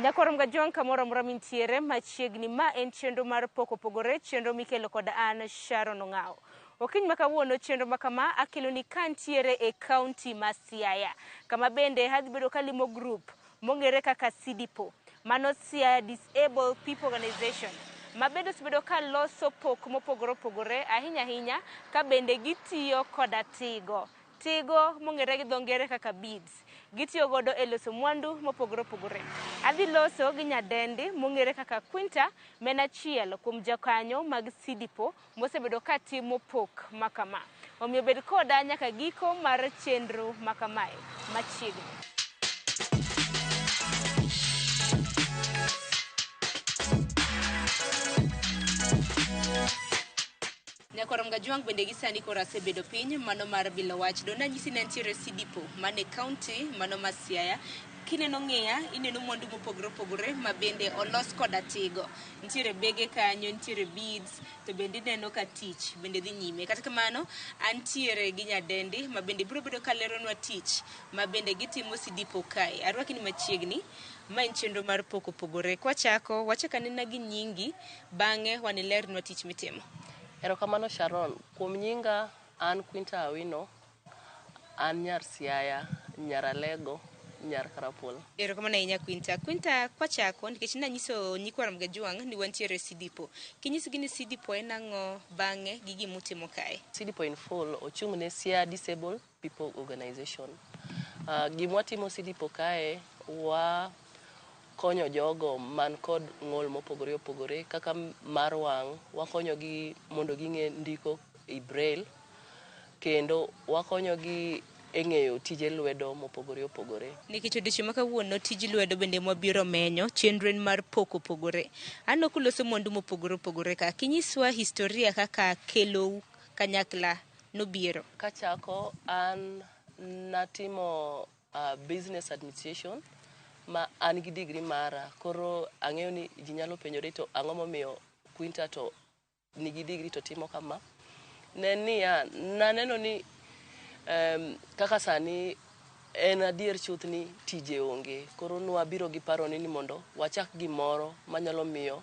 Nyakwar Mgajwang' kamoro amora mintiere machiegni ma en chenro mar pok opogore chenro mikelo kod an Sharon Ong'awo. Okinyi ma kawuono chenro ma kama akeloni kantiere e kaunti ma Siaya kama bende adhi bedo kalimo group mong'ere kaka CDPO mano Siaya Disabled People Organization ma bende osebedo ka loso pok mopogore opogore ahinya ahinya ka bende gitiyo koda tigo. Tigo mong'ere gi dho ngere kaka beads. Gitiyo godo e loso mwandu mopogore opogore. Adhi loso gi nyadendi mong'ere kaka Quinta ma en achiel kuom jokanyo mag CDPO mosebedo ka timo pok ma kama. Omiyo bed koda nyaka giko mar chenro ma kamae machiegni. Nyakwar Mgajwang' bende gi sani koro asebedo piny mano mar bilo wach. Donge nanyisi ni antiere Sidipo man e kaunti mano ma Siaya. Kineno ng'iya, ineno mwandu mopogore opogore ma bende olos koda tigo. Nitiere bege kanyo, nitiere beads, to bende ineno ka tich bende dhi nyime. Kata kamano, antiere gi nyadendi ma bende biro bedo ka leronwa tich ma bende gitimo Sidipo kae. Arwaki ni machiegni. Ma en chenro mar pok opogore. Kwachako, wachak anena gi nyingi, bang'e wanilernwa tich mitimo. Erokamano Sharon. Kuom nyinga an Quinta Awino, an nyar Siaya, nyar Alego, nyar Karapuol. Erokamano ahinya Quinta. Quinta, kwachako, nikech nanyiso nyikwa Ramogi Ajwang' ni wantiere e Sidipo. Kinyisgi ni Sidipo en ang'o bang'e gi gimutimo kae? Sidipo in full ochung' ne Siaya Disabled People Organization. Gima watimo Sidipo kae, wakonyo jogo man kod ng'ol mopogore opogore kaka mar wang', wakonyogi mondo ging'e ndiko e braille, kendo wakonyogi e ng'eyo tije lwedo mopogore opogore. Nikech odiochieng' ma kawuono tij lwedo bende mwabiro menyo, chenro en mar pok opogore. Aneno kuloso mwandu mopogore opogore ka. Kinyiswa historia kaka kelou kanyakla nobiero. Kachako an natimo business administration ma an gi degree mara koro ang'eyo ni ji nyalo penjore to ang'o momiyo Quinta to nigi degree to timo kama. Ne niya, naneno ni kaka sani en adier chuth ni tije onge koro nwabiro gi paro ni mondo wachak gimoro manyalo miyo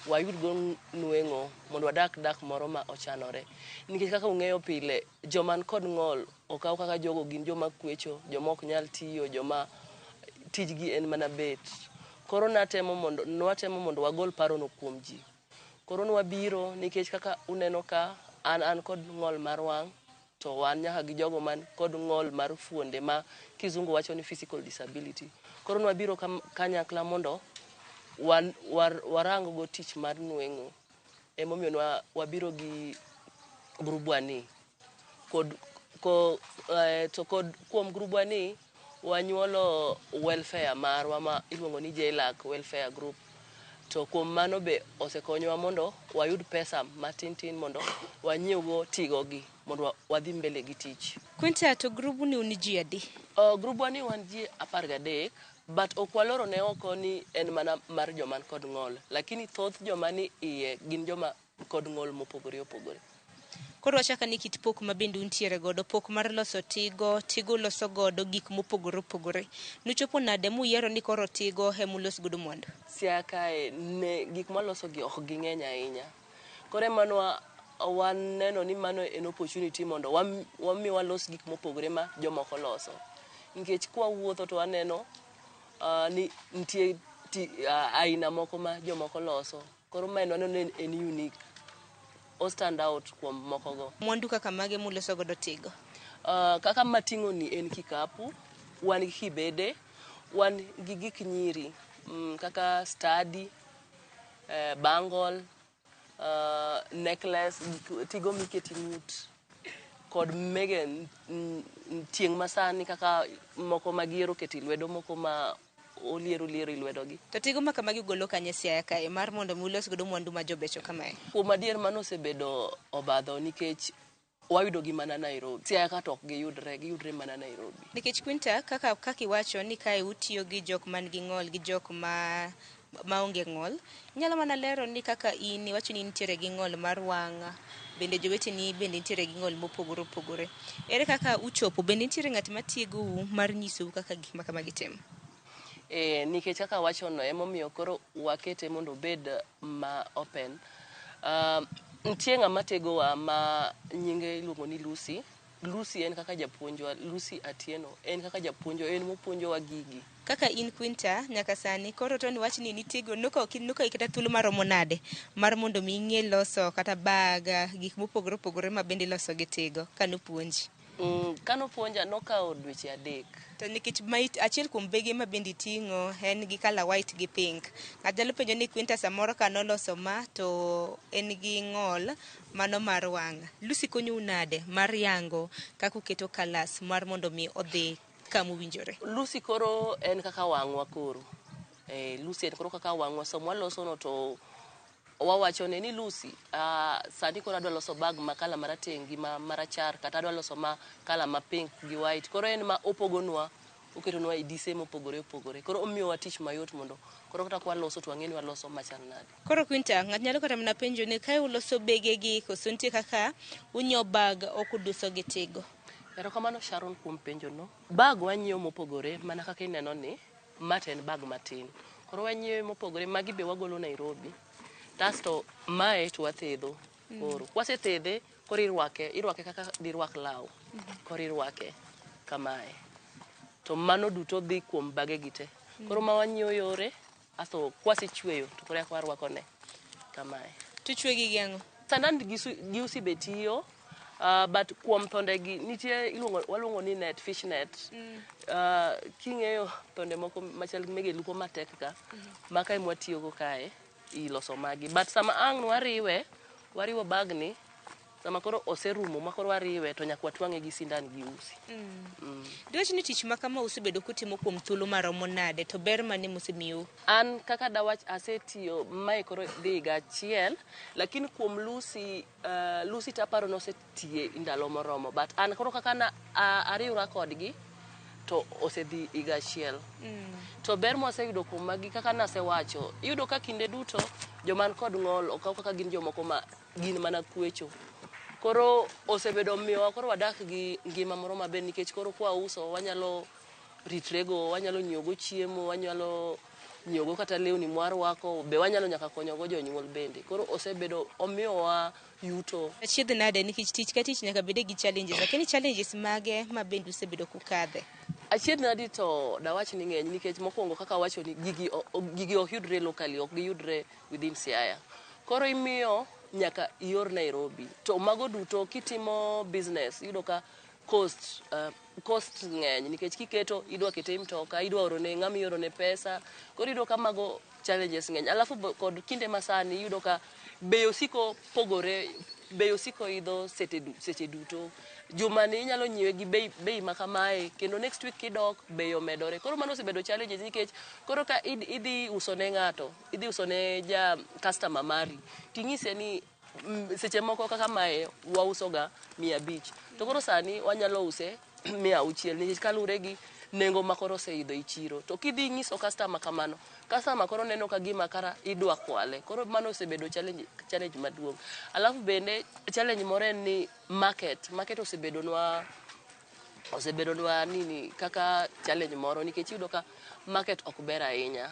wayudgo nweng'o mondo wadak dak moro ma ochanore. Nikech kaka ung'eyo pile, joma kod ng'ol okaw kaka jogo gin joma kwecho, joma ok nyal tiyo, joma tijgi en mana bet. Koro natemo mondo, nwatemo mondo wagol parono kuom ji. Koro nwabiro nikech kaka uneno ka an kod ng'ol mar wang' to wan nyaka gi jogo man kod ng'ol mar fuonde ma kizungu wacho ni physical disability. Koro nwabiro kanyakla mondo warang go tich mar nweng'o. Emomiyo wabiro gi grubwa ni. To kod kuom grubwa ni wanyuolo welfare marwa ma iluongo ni JLAC Welfare Group. To kuom mano be osekonyowa mondo wayud pesa matin tin mondo wanyiew go tigo gi mondo wadhi mbele gi tich. Quinta, to grubu ni un ji adi? Grubwa ni wan ji 13, but ok waloro ne oko ni en mana mar joma kod ng'ol, lakini thoth joma ni iye gin joma kod ng'ol mopogore opogore. Koro wachaka ni kit pok ma bende untiere godo, pok mar loso tigo, tigo uloso godo gik mopogore opogore. Nuchopo nade muyiero ni koro tigo emulos godo mwandu? Siaya kae ne gik mwaloso gi ok ging'eny ahinya. Koro ema waneno ni mano en opportunity mondo wami walos gik mopogore ma jomoko loso. Nikech kwawuotho to waneno ni nitie aina moko ma jomoko loso. Koro mae waneno ni en unique. O stand out kuom moko go. Mwandu kaka mage muloso godo tigo? Kaka mating'o ni en kikapu, wan gi kibede, wan gi gik nyiri kaka study, bangle, necklace, tigo miketi ng'ut kod mege tieng' masani kaka moko ma giero keto e lwedo moko ma oliero oliero e lwedo gi. To tigo ma kamagi ugolo kanye Siaya kae mar mondo mi ulos godo mwandu ma jobecho kamae? Kuom adier mano osebedo obadho nikech wayudo gi mana Nairobi. Siaya ka to ok giyudre, giyudre mana Nairobi. Nikech Quinta, kaka iwacho ni kae utiyo gi jok man gi ng'ol gi jok ma maonge ng'ol, inyalo mana lero ni kaka in iwacho ni intiere gi ng'ol mar wang', bende joweteni bende nitiere gi ng'ol mopogore opogore. Ere kaka uchopo? Bende nitiere ng'at matiegou mar nyisou kaka gik ma kamagi timo? E, nikech kaka awachono emomiyo koro wakete mondo obed ma open. Nitie ng'ama tegowa ma nyinge iluongo ni Lucy. Lucy en kaka japuonjwa, Lucy Atieno en kaka japuonjwa, en mopuonjowa gigi. Kaka in Quinta, nyaka sani koro to niwach ni nitiego nokawi kata thuolo maromo nade mar mondo mi ing'e loso kata bag, gik mopogore opogore ma bende iloso gi tigo kanopuonji? Kanopuonja nokawo dweche 3. To nikech achiel kuom bege ma bende iting'o en gi color white gi pink. Ng'ato nyalo penjo ni Quinta samoro kanoloso ma to en gi ng'ol mano mar wang'. Lucy konyou nade mar yango kaka uketo colors mar mondo mi odhi kamowinjore? Lucy koro en kaka wang'wa koro. Lucy en koro kaka wang'wa. Sama waloso no to wawachone ni Lucy, sani koro adwa loso bag ma kala marateng' gi ma marachar kata adwa loso ma kala ma pink gi white. Koro en ma opogonwa, oketonwa e dise mopogore opogore. Koro omiyowa tich mayot mondo koro kata kwaloso to wang'e ni waloso machal nade. Koro Quinta, ng'ato nyalo kata mana penjo ni kae uloso bege gi koso nitie kaka unyiewo bag ok uduso gi tigo? Erokamano Sharon kuom penjo no. Bag wanyiewo mopogore mana kaka ineno ni ma to en bag matin. Koro wanyiewe mopogore, magi be wagolo Nairobi. Kasto mae to wathedho koro. Kwasethedhe, koro irwake, irwake kaka dirwak law. Koro irwake kamae. To mano duto dhi kuom bage gi te. Koro ma wanyiewo yore, asto kwasechweyo to koro eka warwakone kamae. Tuchwe gi gi ang'o? Sandan gi usi be tiyo, but kuom tonde gi nitie iluongo waluongo ni net, fish net. King'eyo tonde moko machal gi mege lupo matek ka, maka ema watiyogo kae iloso magi. But sama ang' wariwe, wariwo bag ni, sama koro oserumo ma koro wariwe to nyaka watwang'e gi sindan gi usi. Diwach ni tich ma kama usebedo kutimo kuom thuolo maromo nade to ber mane mosemiyou? An kaka dawach asetiyo mae koro dhi higa achiel, lakini kuom Lucy, Lucy taparo nosetiye ndalo moromo. But an koro kaka na ariwra kodgi to osedhi higa achiel. To ber mwaseyudo kuom magi kaka nasewacho, iyudo ka kinde duto joman kod ng'ol okaw kaka gin jomoko ma gin mana kwecho. Koro osebedo miyowa koro wadak gi ngima moro maber nikech koro kwauso wanyalo ritrego, wanyalo nyiewogo chiemo, wanyalo nyiewogo kata lewni mwarwako, be wanyalo nyaka konyogo jonyuol bende. Koro osebedo omiyowa yuto. Achiedh nade nikech tich ka tich nyaka bede gi challenges. Lakini challenges mage ma bende usebedo kukadhe? Achiedh nadi to dawach ni ng'eny nikech mokwongo kaka awacho ni gigi ok yudre locally, ok giyudre within Siaya. Koro imiyo nyaka ior Nairobi. To mago duto kitimo business, iyudo ka cost ng'eny nikech kiketo idwa kete e mtoka, idwa oro ne ng'ama ioro ne pesa. Koro iyudo ka mago challenges ng'eny. Alafu kod kinde masani iyudo ka bei osiko pogore, bei osiko idho seche duto. Jumani inyalo nyiewe gi bei ma kamae, kendo next week kidok bei omedore. Koro mano osebedo challenges nikech koro ka idhi uso ne ng'ato, idhi uso ne ja customer mari, ting'ise ni seche moko kaka mae wauso ga 500. To koro sani wanyalo use 600 nikech kaluwore gi nengo ma koro oseidho e chiro. To kidhi nyiso customer kamano, customer koro neno ka gima kara idwa kwale. Koro mano osebedo challenge maduong'. Alafu bende challenge moro en ni market osebedonwa nini kaka challenge moro nikech iyudo ka market ok ber ahinya.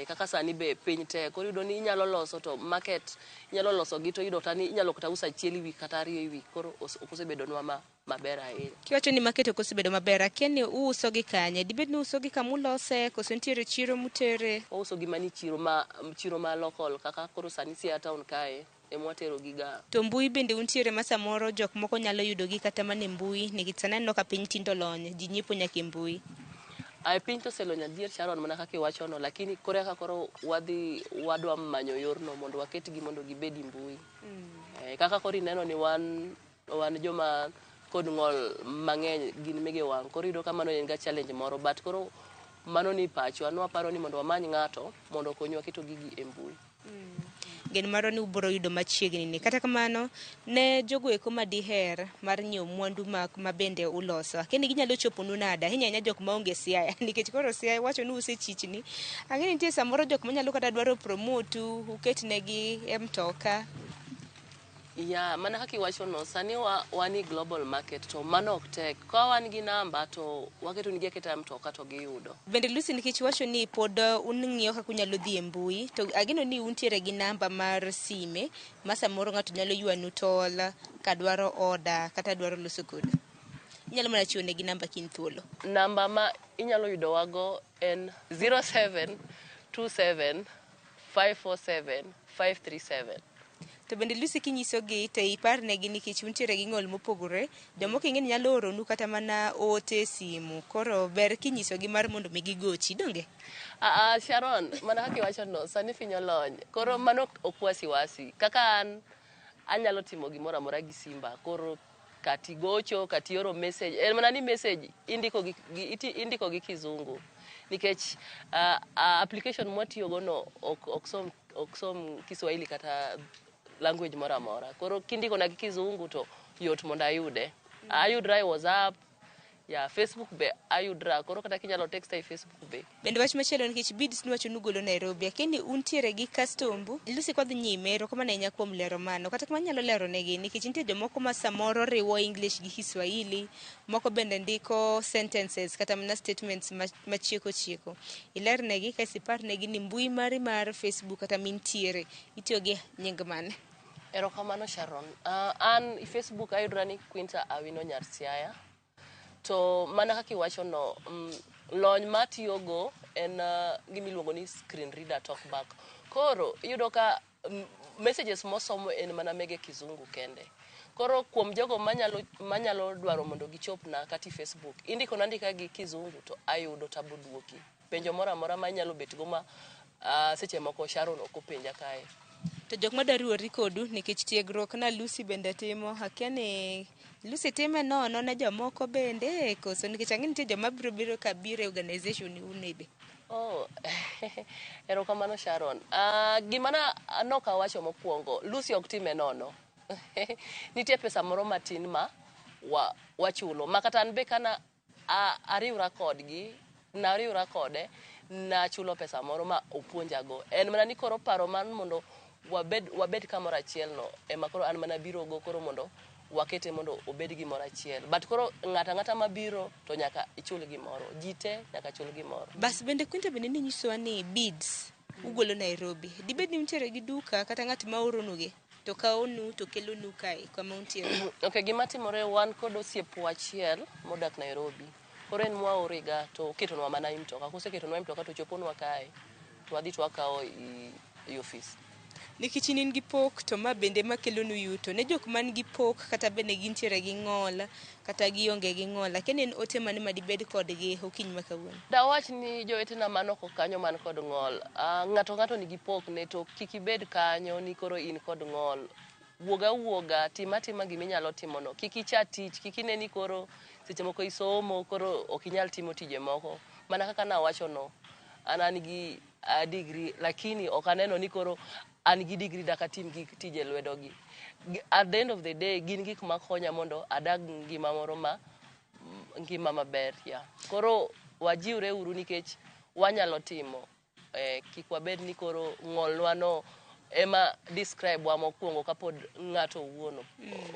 Kaka sani be piny tek, koro iyudo ni inyalo loso to market inyalo loso gi to iyudo kata ni inyalo kata uso achiel e wik kata 2 e wik, koro ok osebedonwa maber ahinya. Kiwacho ni market ok osebedo maber, akia ni uuso gi kanye? Dibed ni uuso gi kamulose koso nitiere chiro mutere? Wauso gi mani chiro ma local kaka koro sani Siaya town kae ema watero gi ga. To mbui bende untiere ma samoro jok moko nyalo yudo gi kata mana e mbui nikech sani aneno ka piny tindo lony, ji nyiepo nyaka e mbui. Ai, piny to oselony adier Sharon mana kaka iwachono, lakini koro eka koro wadhi wadwa manyo yorno mondo waketgi mondo gibed e mbui. Kaka koro ineno ni wan joma kod ng'ol mang'eny gin mege wang', koro iyudo ka mano en ga challenge moro, but koro mano ni pachwa, nwaparo ni mondo wamany ng'ato mondo okonywa keto gigi e mbui. Geno marwa ni ubiro yudo machiegni ni. Kata kamano, ne jogo eko madiher mar nyiewo mwandu ma bende uloso, akia ni ginyalo choponu nade, ahinya ahinya jok maonge Siaya, nikech koro Siaya wacho ni use chichni. Ang'e ni nitie samoro jok manyalo kata dwaro promote u, uketnegi e mtoka. Ya, mana kaka iwacho no, sani wan e global market to mano ok tek. Ka wan gi namba to waketo nigi aketa mtoka to giyudo. Bende Lucy, nikech iwacho ni pod un ng'iyo kaka unyalo dhi e mbui, to ageno ni untiere gi namba mar sime ma samoro ng'ato nyalo ywanu tol ka dwaro order kata dwaro loso kodu. Inyalo mana chiwo negi namba kin thuolo. Namba ma inyalo yudowago en 0727 547 537. To bende Lucy, kinyisogi to iparnegi nikech untiere gi ng'ol mopogore, jomoko ing'e ni nyalo oronu kata mana ote e simu, koro ber kinyisogi mar mondo mi gigochi, donge? Ah, Sharon, mana kaka iwacho no, sani piny olony. Koro mano ok wasiwasi. Kaka an anyalo timo gimoro amora gi simba. Koro kati gocho, kati oro message. En mana ni message indiko gi kizungu. Nikech application mwatiyogo no ok som Kiswahili kata language moro amora. Koro kindiko na gi kizungu to yot mondo ayude. Ayudra e WhatsApp, ya Facebook be ayudra. Koro kata kinyalo text e Facebook be. Bende wach machielo, nikech beads niwacho nugolo Nairobi, akia ni untiere gi kastombu. Lucy, kwadhi nyime, erokamano ahinya kuom lero mano. Kata kamano anyalo lero negi nikech nitie jomoko ma samoro riwo English gi Kiswahili, moko bende ndiko sentences kata mana statements machieko chieko. Ilernegi kasto iparnegi ni mbui mari mar Facebook kata mintiere itiyo gi nying mane. Erokamano, Sharon. An i Facebook ayudra ni Quinta Awino Nyar Siaya. To mana kaka iwacho no, lony matiyogo en gima iluongo ni screen reader talkback. Koro iyudo ka messages mosomo en mana mege kizungu kende. Koro kuom jogo manyalo dwaro mondo gichopna kata i Facebook, indikona andika gi kizungu to ayudo tabo duoki. Penjo moro amora ma inyalo bet go ma seche moko Sharon ok openja kae. To jok madwa riwore kodu, nikech tiegruok na Lucy bende timo, akia ni Lucy time nono ne jomoko bende koso, nikech ang'e nitie joma biro biro ka biro e organization une be. Oh, erokamano, Sharon. Gima na nok awacho mokwongo, Lucy ok time nono. Nitie pesa moro matin ma wachulo. Ma kata an be kana ariwra kodgi, nariwra kode, nachulo pesa moro ma opuonjago. En mana ni koro paro mar mondo wabed kamoro achiel no ema koro an mana biro go koro mondo wakete mondo obed gimoro achiel. But koro ng'ato ang'ata mabiro to nyaka ichul gimoro. Ji te nyaka chul gimoro. Bas bende Quinta bende ninyisowa ni beads ugolo Nairobi. Dibed ni untiere gi duka kata ng'at ma oronugi to kawonu to kelonu kae kama untiere? Ok, gima timore, wan kod osiepwa achiel modak Nairobi. Koro en mwaorega to oketonwa mana e mtoka. Koseketonwa e mtoka to choponwa kae. To wadhi to wakawo i ofis. Nikech in gi pok to ma bende makelonu yuto ne jok man gi pok kata bende gintiere gi ng'ol kata gionge gi ng'ol, akia ni en ote mane madibed kodgi okinyi ma kawuono. Dawach ni jowetena man oko kanyo man kod ng'ol, ng'ato ng'ato nigi pokne to kik ibed kanyo ni koro in kod ng'ol. Wuog awuoga, tim atima giminyalo timono. Kik icha tich, kik ine ni koro seche moko isomo koro ok inyal timo tije moko. Mana kaka nawacho no, an gi degree lakini ok aneno ni koro an gi degree dak atim gik tije lwedo gi. At the end of the day gin gik makonya mondo adag ngima moro ma ngima maber ya. Koro wajiwre uru nikech wanyalo timo. Kik wabed ni koro ng'olnwa no ema describe wa mokwongo kapod ng'ato owuon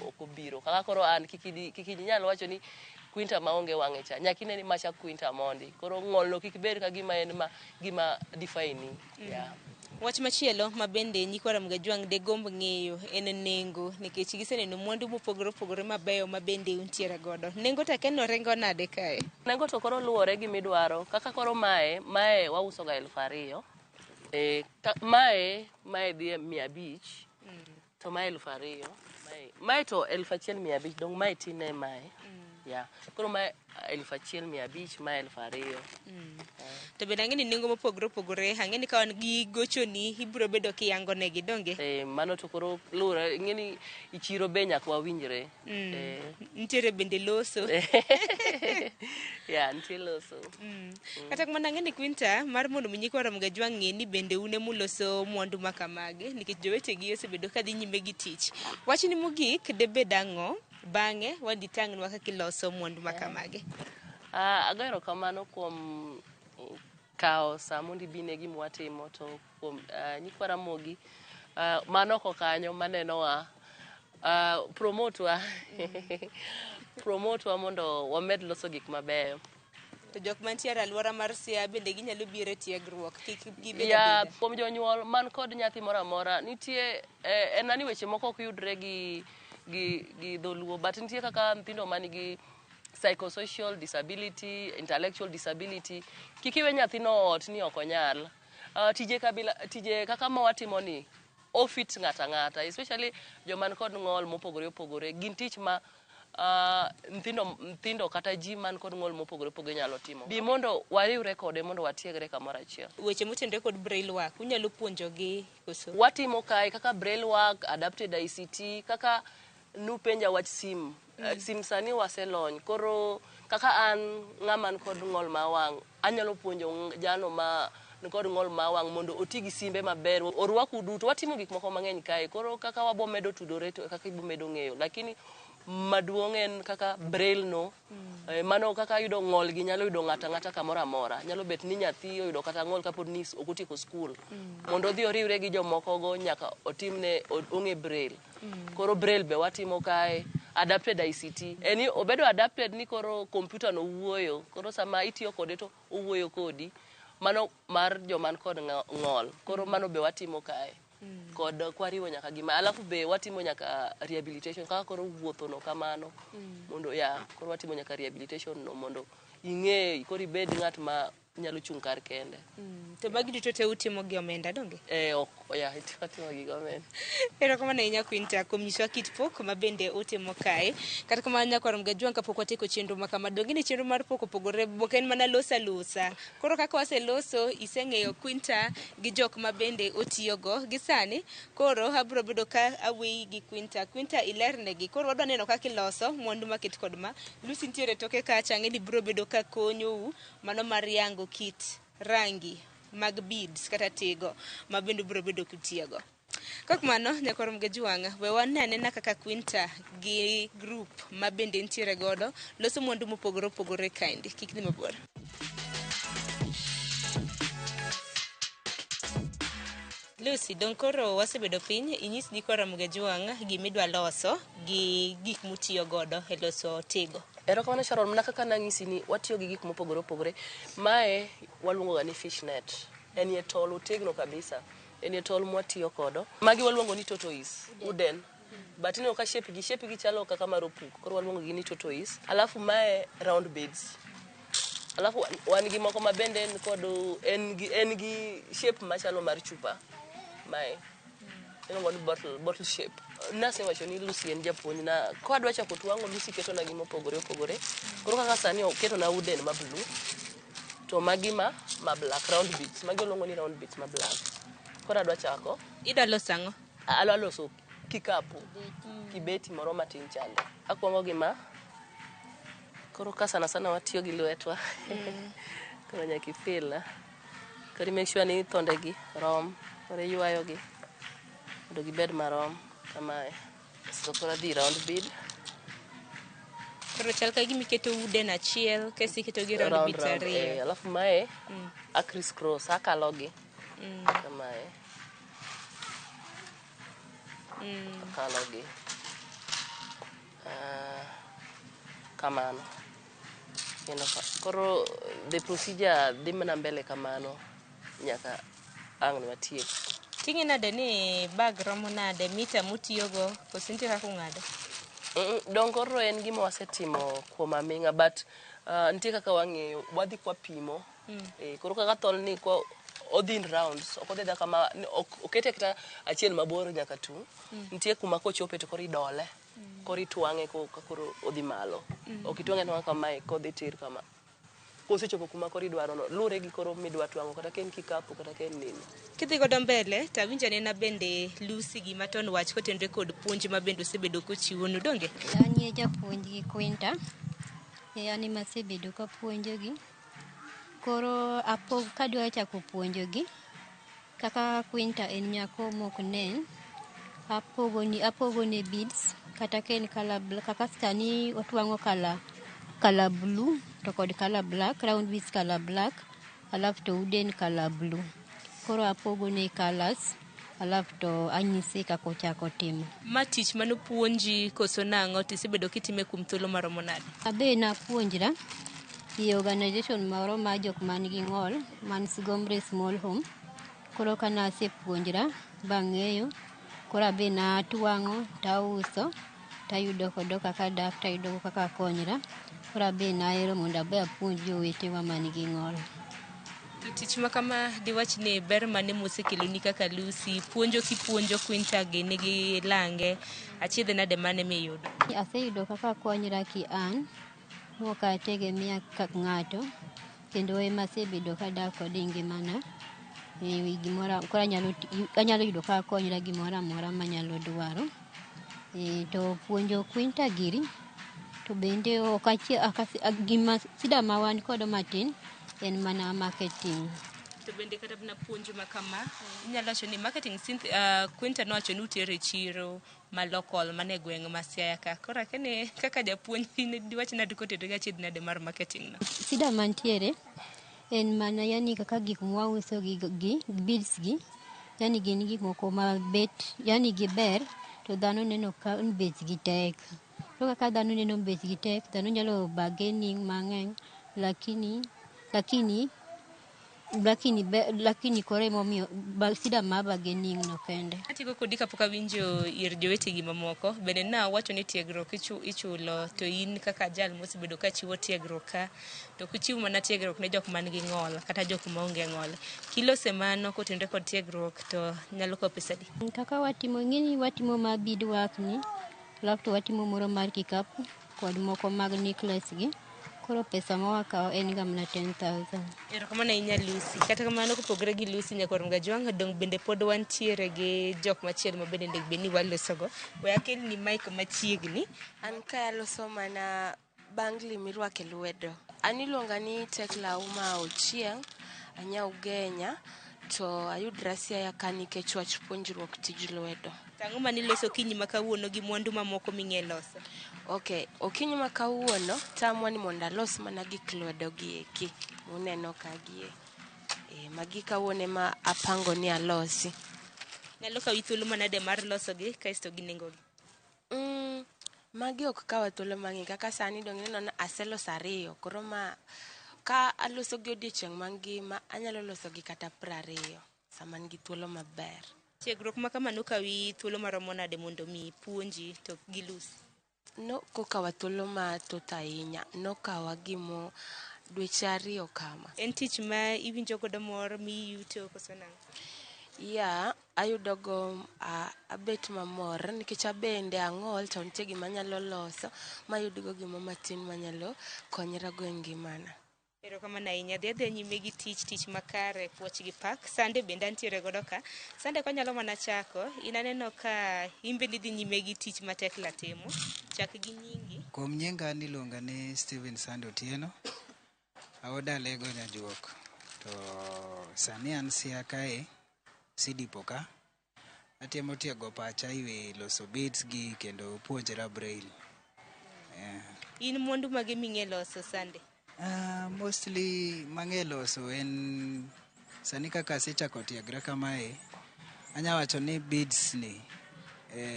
ok obiro. Kaka koro an kik inyal wacho ni Quinta maonge wang'e cha. Nyaka ine ni macha Quinta mondi. Koro ng'olno kik bed ka gima en ma gima define ni. Yeah. Wach machielo ma bende nyikwa Ramogi Ajwang' degomb ng'eyo en nengo, nikech giseneno mwandu mopogore opogore mabeyo ma bende untiere godo. Nengo to akia ni oringo nade kae? Nengo to koro luwore gi midwaro. Kaka koro mae wauso ga 2000. Mae dhi e 500. To mae 2000. Mae to 1500 dong mae tin ne mae. Yeah. Koro mae 1500, mae 2000. To bende ang'e ni nengo mopogore opogore, ang'e ni ka wan gi gochoni ibiro bedo kiyango negi, donge? Mano to koro luwore, ing'e ni i chiro be nyaka wawinjre. Nitiere bende loso. Yeah, nitie loso. Kata kamano ang'e ni Quinta, mar mondo mi nyikwa Ramogi Ajwang' ng'e ni bende un emuloso mwandu ma kamagi, nikech jowetegi osebedo kadhi nyime gi tich. Wachni mogik debed ang'o? Bang'e wadhi tang'nwa kaka iloso mwandu ma kamagi. Ago erokamano kuom kawo sa mondo ibine gima watimo to kuom nyikwa Ramogi man oko kanyo manenowa. Promote wa. Promote wa mondo wamed loso gik mabeyo. To jok mantiere alwora mar Siaya bende ginyalo biro e tiegruok, kik gibed Ya, abeda. kuom jonyuol man kod nyathi moro amora, nitie en ani weche moko ok yudre gi dholuo, but nitie kaka nyithindo man gi psychosocial disability, intellectual disability, kik iwe nyathino ot ni ok onyal. Tije kabila, tije kaka ma watimo ni, ofit ng'ata ng'ata, especially joman kod ng'ol mopogore opogore, gin tich ma nyithindo kata ji man kod ng'ol mopogore opogore nyalo timo. Bi mondo wariwre kode mondo watiegre kamoro achiel. Weche motenore kod braille work, unyalo puonjogi koso? Watimo kae kaka braille work, adapted ICT, kaka nupenja wach sim. Sim sani waselony, koro kaka an ng'ama ni kod ng'ol ma wang', anyalo puonjo jano ma nikod ng'ol ma wang' mondo oti gi simbe maber. Orwaku duto, watimo gik moko mang'eny kae, koro kaka wabo medo tudore to kaka ibo medo ng'eyo. Lakini maduong' en kaka braille no, mano kaka yudo ng'ol gi nyalo yudo ng'ato ang'ata kamoro amora. Nyalo bet ni nyathi oyudo kata ng'ol kapod ni ok otieko skul. Mondo odhi oriwre gi jomoko go nyaka otimne ong'e braille. Koro braille be watimo kae, adapted ICT. En ni obedo adapted ni koro computer no wuoyo, koro sama itiyo kode to owuoyo kodi. Mano mar joman kod ng'ol. Koro mano be watimo kae. Kod kwariwo nyaka gima, alafu be watimo nyaka rehabilitation kaka koro wuotho no kamano. Mondo ya, koro watimo nyaka rehabilitation no mondo ing'e koro ibed ng'at ma nyalo chung' kar kende. To magi duto te utimo gi omenda, donge? Ok, ya, watimo gi omenda. Erokamano ahinya Quinta kuom nyisowa kit pok ma bende utimo kae. Kata kamano nyakwar Mgajwang' kapok watieko chenro ma kama, donge ni chenro mar pok opogore, ok en mana loso alosa. Koro kaka waseloso, iseng'eyo Quinta gi jok ma bende otiyogo. Gi sani, koro abiro bedo ka aweyi gi Quinta. Quinta ilernegi. Koro wadwa neno kaka iloso mwandu maket kod ma. Lucy nitiere toke kacha, ang'e ni biro bedo ka konyou mano mar yango kit rangi mag beads kata tigo ma bende ubiro bedo kutiyogo. Kok mano, nyakwar Mgajwang', we wane anena kaka Quinta gi group ma bende nitiere godo loso mwandu mopogore opogore kaendi. Kik dhi mabor. Lucy, dong koro wasebedo piny, inyis nyikwa Mgajwang' gimidwa loso gi gik mutiyo godo e loso tigo. Erokamano Sharon, mana kaka nang'isi ni watiyo gi gik mopogore opogore. Mae waluongo ga ni fish net. En ye tol otegno kabisa. En ye tol mwatiyo kodo. Magi waluongo ni tortoise, wooden. But ineno ka shape gi chalo kaka mar opuk. Koro waluongo gi ni tortoise. Alafu mae round beads. Alafu wan gi moko ma bende en kod en gi shape machalo mar chupa. Mae iluongo ni bottle shape. Nasewacho ni Lucy en japuonj na ka adwa chako twang'o Lucy ketona gi mopogore opogore. Koro kaka sani oketona wooden ma blue to magi ma black round beads. Magi waluongo ni round beads ma black. Koro adwa chako. Idwa loso ang'o? Adwa loso kikapu. Kibeti moro matin chande. Akwongo gi ma. Koro ka sana sana watiyo gi lwetwa. Koro nyaka ifil. Koro make sure ni thonde gi rom. Koro iywayo gi mondo gibed marom kamae. So koro adhi round bead. Koro chal ka gima iketo wooden achiel, kasto iketo gi round beads ariyo. Alafu mae a criss cross, akalo gi. Kamae. Akalo gi. Kamano. Kendo koro the procedure dhi mana mbele kamano nyaka ang' watiek. Ting'e nade ni bag romo nade, mita mutiyogo, koso nitie kaka ung'ado? Dong koro en gima wasetimo kuom aming'a, but nitie kaka wang'eyo, wadhi kwapimo. Koro kaka tol ni kwa odhi in rounds, ok odhi kama, okete kata achiel mabor nyaka tung'. Nitie kuma kochope to koro idole. Koro itwang'e ka koro odhi malo. Ok itwang'e atwang'a kamae kodhi tir kama. Kosechopo kuma koro idwaro no, luwre gi koro midwa twang'o, kata ka en kikapu, kata ka en nini. Kidhi godo mbele, to awinjo anena bende Lucy gima ton wach kotenore kod puonj ma bende osebedo kochiwonu, donge? An e japuonj gi Quinta. An ema asebedo kapuonjogi. Koro kadwa chako puonjogi, kaka Quinta en nyako mok nen, apogone beads, kata ka en colour kaka sani otwang'o colour blue to kod colour black, round beads colour black, alafu to wooden colour blue. Koro apogone colours. Alafu to anyise kaka ochako timo. Ma tich manopuonji koso nang'o to isebedo kitime kuom thuolo maromo nade? Abe napuonjra e organization moro mar jok man gi ng'ol man Sigomre Small Home. Koro ka nasepuonjra bang'eyo, koro abe natwang'o tauso tayudo kodo kaka dak tayudo kaka akonyra. Koro abe nahero mondo abe apuonj jowetewa man gi ng'ol. To tich ma kama diwach ni ber mane mosekeloni kaka Lucy puonjo kipuonjo Quinta gini gi lange achiedh nade mane miyudo? Aseyudo kaka akonyra ki an mok ategemea ng'ato kendo ema asebedo kadak kode e ngimana. E gimoro koro anyalo yudo kaka akonyra gimoro amora manyalo dwaro. To puonjo Quinta giri to bende ok gima shida ma wan kodo matin en mana marketing. To bende kata mana puonj ma kama inyalo wacho ni marketing Quinta nowacho ni utere chiro ma local mane gweng' ma Siaya ka. Koro akia ni kaka japuonj in diwach nade kotenore gi achiedh nade mar marketing no? Shida mantiere en mana yani kaka gik mwauso gi beads gi yani gin gik moko mabet yani giber to dhano neno ka bechgi tek. To kaka dhano neno bechgi tek, dhano nyalo bargaining mang'eny lakini lakini lakini lakini koro emomiyo shida mar bargaining no kende. Atieko kodi kapok awinjo ir jowetegi mamoko. Bende nawacho ni tiegruok ichulo to in kaka jal mosebedo ka chiwo tiegruok ka to ok ichiw mana tiegruok ne jok man gi ng'ol kata jok maonge ng'ol. Kilose mano kotenore kod tiegruok to nyalo kawo pesa adi? Kaka watimo ing'eni watimo mar beadwork ni alafu to watimo moro mar kikapu kod moko mag necklace gi. Koro pesa ma wakawo en ga mana 10,000. Erokamano ahinya Lucy. Kata kamano kopogore gi Lucy nyakwar Mgajwang' dong' bende pod wantiere gi jok machielo ma bende onego bed ni walosogo. We akelni mic machiegni. An kae aloso mana bangli mirwako e lwedo. An iluonga ni Tekla Auma Ochieng', anya Ugenya, to ayudra Siaya ka nikech wach puonjruok tij lwedo. To ang'o maniloso okinyi ma kawuono gi mwandu mamoko ming'e loso? Ok, okinyi ma kawuono tamwa ni mondo alos mana gik lwedo gi eki muneno ka gie. Magi kawuono ema apango ni alosi. Nyalo kawi thuolo manade mar losogi kasto gi nengogi? Magi ok kawa thuolo mang'eny kaka sani dong ineno ni aseloso ariyo koro ma ka aloso gi odiochieng' mangima anyalo loso gi kata 20 sama an gi thuolo maber. Tiegruok ma kama nokawi thuolo maromo nade mondo mi puonji to gi Lucy? Nokokawa thuolo mathoth ahinya, nokawa gimo dweche 2 kama. En tich ma iwinjo godo mor miyuto koso nang'o? Ya, ayudo go abet mamor nikech abende ang'ol to nitie gima anyalo loso mayudgo gimo matin manyalo konyrago e ngimana. Erokamano ahinya. Dhi adhiya nyime gi tich, tich makare, puoch gi pak. Sande bende antiere godo ka. Sande konyalo mana chako, in aneno ka in bende idhi nyime gi tich ma Tekla timo. Chak gi nyingi. Kuom nyinga niluonga ni Steven Sande Otieno. Aoda Alego Nyajuok. To sani an Siaya kae, Sidipo ka. Atemo tiego pacha ewi loso beads gi kendo puonjra braille. In mwandu mage ming'e loso Sande? Mostly mang'e loso en sani kaka asechako tiegra kamae, anya wacho ni beads ni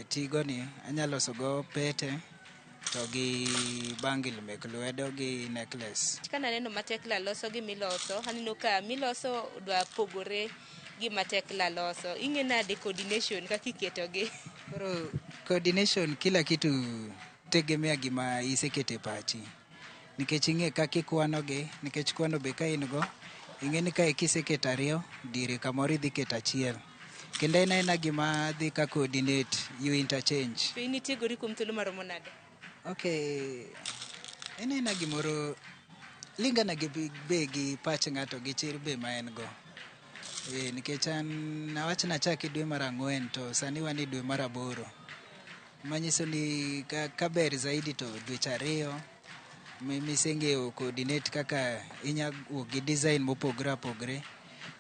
tigo ni anya loso go pete to gi bangil mek lwedo gi necklace. Kana neno ma Tekla loso gi miloso, aneno ka miloso dwa pogore gi ma Tekla loso. Ing'e nade coordination kaka iketogi? Koro coordination kila kitu tegemea gima isekete pachi. Nikech ing'e kaka ikwanogi, nikech kwano be ka in go, ing'e ni kae kiseketo 2, diere kamoro idhi keto 1. Kendo en aena gima dhi ka coordinate, you interchange. To in itiegori kuom thuolo maromo nade? Okay, en aena gimoro lingana gi be gi pach ng'ato gi chir be ma en go. Nikech an awach nachaki dwe mar 4 to sani wan e dwe mar 8. Manyiso ni ka ber zaidi to dweche 2 miseng'eyo coordinate kaka inya wuok gi design mopogore opogore.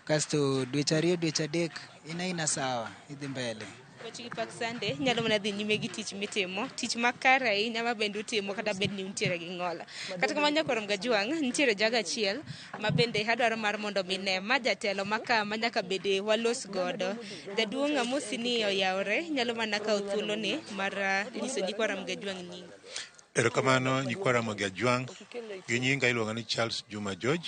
Kasto dweche 2 dweche 3 in aina sawa, idhi mbele. Wach gi Pak Sunday nyalo mana dhi nyime gi tich mitimo, tich makare ahinya ma bende utimo kata bed ni untiere gi ng'ol. Kata kamano nyakwar Mgajwang', nitiere jago achiel ma bende adwaro mar mondo mi ne ma jatelo ma ka ma nyaka bede walos godo. Jaduong' amosi ni oyawore, nyalo mana kawo thuoloni mar nyiso nyikwa Ramogi Ajwang' nyingi. Erokamano nyikwa Ramogi Ajwang'. Gi nyinga iluonga ni Charles Juma George.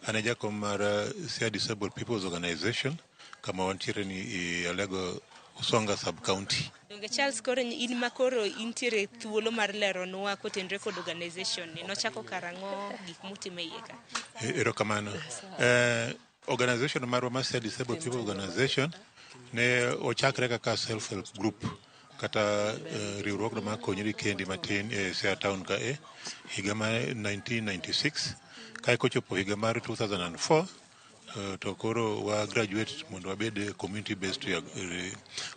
An e jakom mar Siaya Disabled People's Organization kama wantiere ni e Alego Usonga Sub County. Donge Charles koro in ma koro intiere thuolo mar leronwa kotenore kod organization ni nochako karang'o gik mutimo e iye ka? Erokamano. Organization marwa mar Siaya Disabled People Organization ne ochakre kaka self help group kata riwruogno mar konyri kendi matin e Siaya town ka e higa mar 1996 kae kochopo higa mar 2004 to koro wa graduate mondo wabed community based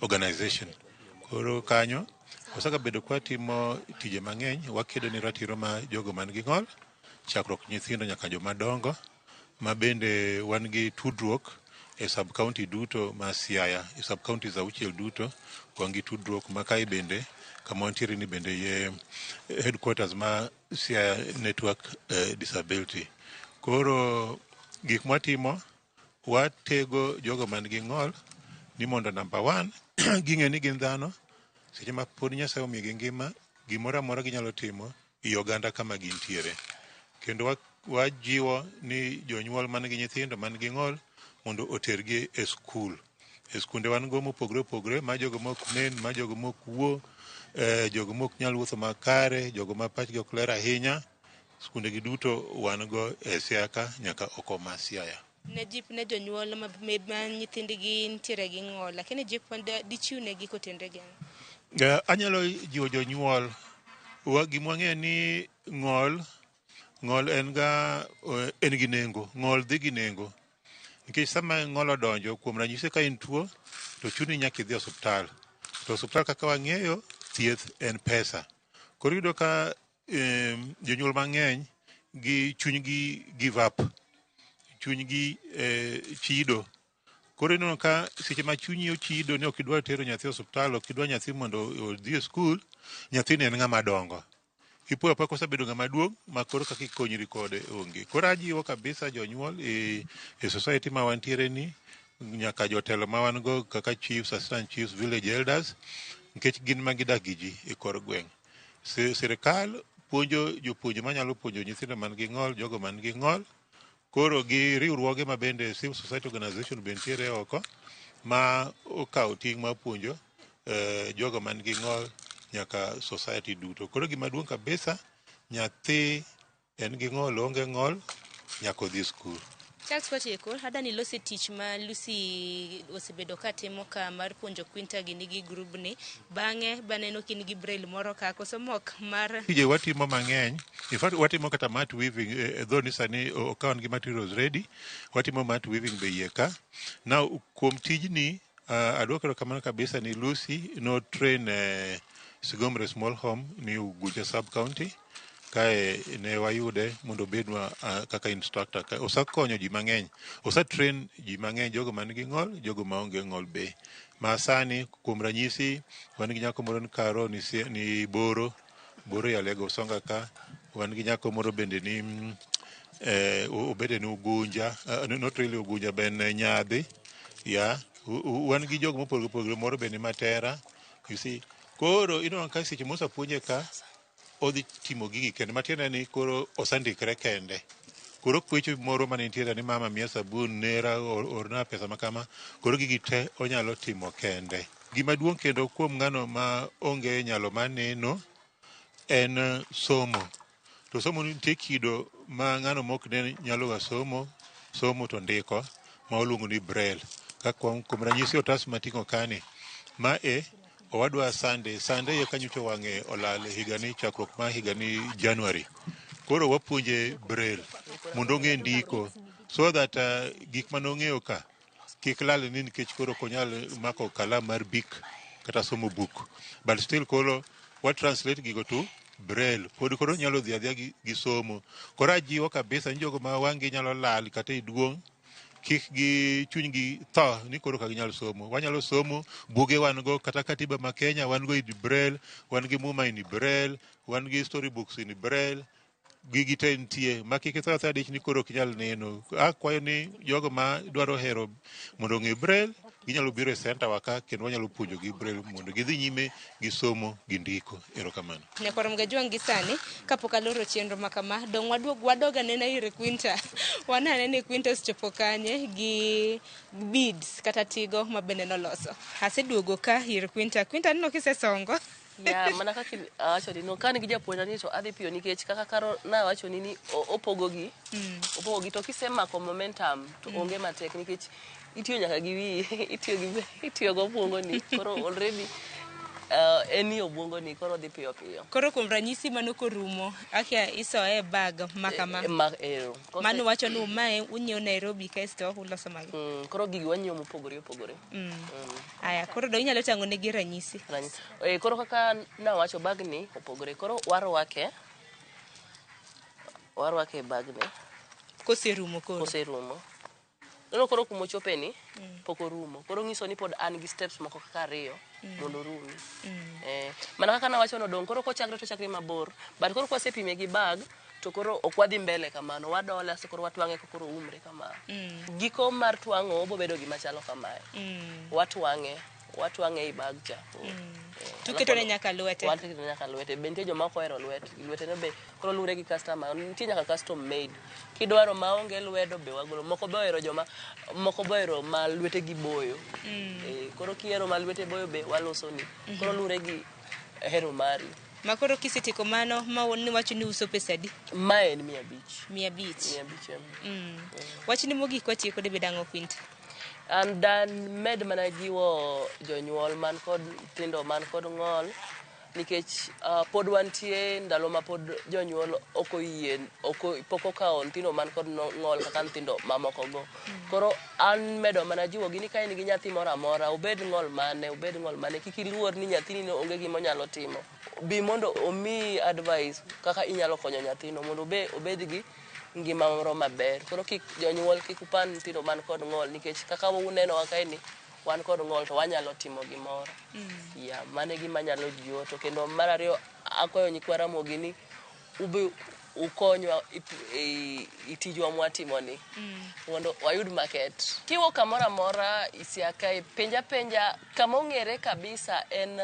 organization. Koro kanyo wasekabedo kwatimo tije mang'eny, wakedo ne ratiro ma jogo man gi ng'ol, chakruok nyithindo nyaka joma dongo, ma bende wan gi tudruok e sub county duto ma Siaya, e sub counties auchiel duto wan gi tudruok ma kae bende kama wantiere ni bende ye headquarters ma Siaya Network Disability. Koro gik mwatimo, watego jogo man gi ng'ol ni mondo number one ging'e ni gin dhano, seche ma pod Nyasaye omiyogi ngima, gimoro amora ginyalo timo i oganda kama gintiere. Kendo wajiwo ni jonyuol man gi nyithindo man gi ng'ol mondo otergi e skul. E skunde wan go mopogore opogore, ma jogo mok nen, ma jogo mok wuo, jogo mok nyal wuotho makare, jogo ma pachgi ok ler ahinya. Skunde gi duto wan go e Siaya ka nyaka oko ma Siaya. Ne jip ne jonyuol ma nyithindgi nitiere gi ng'ol, lakini jip dichiw negi kotenore gi ang'o? Anyalo jiwo jonyuol, gima wang'eyo ni ng'ol, ng'ol en ga en gi nengo, ng'ol dhi gi nengo. Nikech sama ng'ol odonjo, kuom ranyisi ka in tuo, to chuni nyaka idhi e osuptal. To osuptal kaka wang'eyo, thieth en pesa. Koro iyudo ka jonyuol mang'eny gi chunygi give up, chunygi chido. Koro ineno ka seche ma chunyi ochido ni ok idwa tero nyathi e osuptal, ok idwa nyathi mondo odhi e skul, nyathini en ng'ama dongo. Ipo apoya kosebedo ng'ama duong' ma koro kaka ikonyri kode onge. Koro ajiwo kabisa jonyuol e society ma wantiere ni, nyaka jotelo ma wan go kaka chiefs, assistant chiefs, village elders, nikech gin ma gidak gi ji e kor gweng'. Sirikal puonjo jopuonje manyalo puonjo nyithindo man gi ng'ol, jogo man gi ng'ol. Koro gi riwruoge ma bende civil society organization be nitiere oko ma okawo ting' mar puonjo jogo man gi ng'ol nyaka society duto. Koro gima duong' kabisa, nyathi en gi ng'ol, oonge ng'ol, nyaka odhi skul. Charles Kwacheko, adani ilose tich ma Lucy osebedo ka timo ka mar puonjo Quinta gi nigi grubni. Bang'e baneno ka in gi braille moro ka koso mok mar Tije watimo mang'eny. In fact, watimo kata mat weaving, though ni sani ok wan gi materials ready, watimo mat weaving be iye ka. Now, kuom tijni, aduoko erokamano kabisa ni Lucy no train Sigomre Small Home ni Ugunja Sub County. Kae ne wayude mondo obednwa kaka instructor. Osekonyo ji mang'eny, osetrain ji mang'eny, jogo man gi ng'ol, jogo maonge ng'ol be. Ma sani, kuom ranyisi, wan gi nyako moro ni Karo ni, ni Boro, Boro e Alego Usonga ka. Wan gi nyako moro bende ni obede ni Ugunja, not really Ugunja, ben Nyadhi. Yeah, wan gi jogo mopogore opogore, moro be ni Matera. You see, koro ineno ka seche mosepuonje ka, odhi timo gigi kende. Matiende ni koro osendikre kende. Koro kwecho moro mane nitiere ni mama miya sabun, nera orna pesa ma kama, koro gigi te onyalo timo kende. Gima duong' kendo kuom ng'ano ma onge nyalo mar neno en somo. To somo nitie kido ma ng'ano mok nen nyalo ga somo, somo to ndiko ma waluongo ni braille. Ka kuom ranyisi otas mating'o kani, ma e owadwa Sunday, Sunday eka nyocha wang'e olal higani chakruok mar higani January. Koro wapuonje braille mondo ong'e ndiko so that gik manong'eyo ka kik lal ni nikech koro ok onyal mako kalam mar bik kata somo buk. But still koro wa translate gigo to braille. Pod koro nyalo dhi adhiya gi somo. Koro ajiwo kabisa ni jogo ma wang'gi nyalo lal kata e duong' kik gi chunygi tho ni koro ka ginyal somo. Wanyalo somo, buge wan go, kata katiba ma Kenya wan go in braille, wan gi muma in braille, wan gi story books in braille, gigi te nitie ma kik itho athoya dich ni koro ok inyal neno. Akwayo ni jogo ma dwaro hero mondo ong'e braille, ginyalo biro e center wa ka kendo wanyalo puonjogi braille mondo gidhi nyime gi somo gi ndiko. Erokamano. Nyakwar Mgajwang' gi sani kapok aloro chenro ma kama dong' waduog wadog anena ir Quinta wane ane ni Quinta osechopo kanye gi beads kata tigo ma bende noloso. Aseduogo ka ir Quinta. Quinta aneno kisesongo. Ya, mana kaka awachoni no, ka an gi japuonjna ni to adhi piyo nikech kaka karo nawachoni ni opogogi, opogogi to kisemako momentum to onge matek nikech itiyo nyaka gi wiyi, itiyo gi itiyo gi obwongoni koro already en e obwongoni koro dhi piyo piyo. Koro kuom ranyisi mano korumo, akia isoye e bag ma kama. Ma, ero. Mano wacho ni mae unyiewo Nairobi kasto uloso magi. Koro gigi wanyiewo mopogore opogore. Aya, koro do inyalo tang'o negi ranyisi. Ranyisi. Koro kaka nawacho bagni opogore. Koro warwake. Warwake e bagni. Koserumo koro. Koserumo. Neno koro kumochope ni, pok orumo. Koro nyiso ni pod an gi steps moko kaka ariyo mondo orumi. Mana kaka nawacho no dong' koro kochakre to ochakre mabor. But koro kwasepime gi bag, to koro ok wadhi mbele kamano. Wadole asto koro watwang'e koro oumre kama. Giko mar twang'o obo bedo gima chalo kamae. Watwang'e. Watwang'e ei bag cha. Tuketone nyaka lwete. Waketone nyaka lwete. Be nitie joma ok ohero lwet. Lwetene be koro luwore gi customer. Nitie nyaka custom made. Kidwaro maonge lwedo be wagolo. Moko be ohero joma moko be ohero ma lwetegi boyo. Koro kihero ma lwete boyo be walosoni. Koro luwore gi hero mari. Ma koro kisetieko mano, ma niwacho ni uso pesa adi? Ma en 500. 500. 500 em. Wachni mogik watieko debed ang'o Quinta? An dan med mana jiwo jonyuol man kod nyithindo man kod ng'ol nikech pod wantie ndalo ma pod jonyuol ok oyie, pok okawo nyithindo man kod ng'ol kaka nyithindo mamoko go. Koro an medo mana jiwogi ni ka in gi nyathi moro amora, obed ng'ol mane, obed ng'ol mane, kik iluor ni nyathini no onge gima onyalo timo. Bi mondo omiyi advice kaka inyalo konyo nyathino mondo obed gi ngima moro maber. Koro kik jonyuol kik upan nyithindo man kod ng'ol nikech kaka unenowa kae ni wan kod ng'ol to wanyalo timo gimoro. Ya, mano e gima anyalo jiwo. To kendo mar ariyo akwayo nyikwa Ramogi ni ubi ukonywa e tijwa mwatimo ni mondo wayud market. Kiwuok kamoro amora Siaya kae, penja penja kama ong'ere kabisa en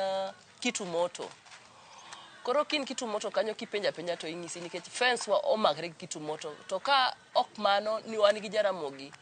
Kitumoto. Koro kin Kitumoto kanyo kipenja penja to ing'isi nikech fence wa omakre gi Kitumoto. To ka ok mano ni wan gi Jaramogi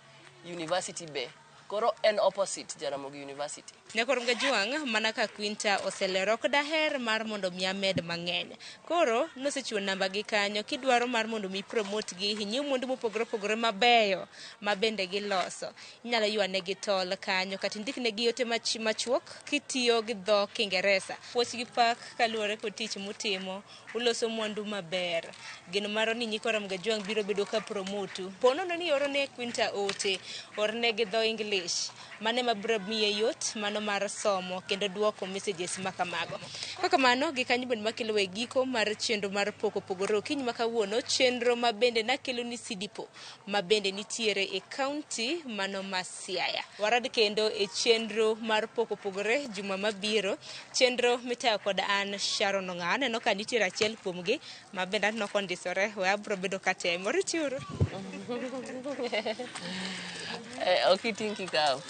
University be. Koro en opposite Jaramogi University. Nyakwar Mgajwang' mana ka Quinta oselero ok daher mar mondo mi amed mang'eny. Koro nosechiwo namba gi kanyo kidwaro mar mondo mi promote gi inyiew mwandu mopogore opogore mabeyo ma bende giloso. Inyalo ywane gi tol kanyo kata indiknegi ote machuok kitiyo gi dho Kiingereza. Puoch gi pak kaluwore kod tich mutimo, uloso mwandu maber. Geno maro ni nyikwa Ramogi biro bedo ka promotu. Po nono ni ioro ne Quinta ote, orne gi dho English. Mano ema biro miye yot mano mar somo kendo duoko messages ma kamago. Kaka mano, gi kanyo bende makelo e giko mar chenro mar pok opogore okinyi ma kawuono, chenro ma bende nakelo ni Sidipo ma bende nitiere e kaunti mano ma Siaya. Warad kendo e chenro mar pok opogore juma mabiro, chenro mitayo kod an Sharon Ong'awo. Aneno ka nitiere achiel kuomgi ma bende aneno kondisore, we abiro bedo katemo. Rituru. Ok iting' kikapu.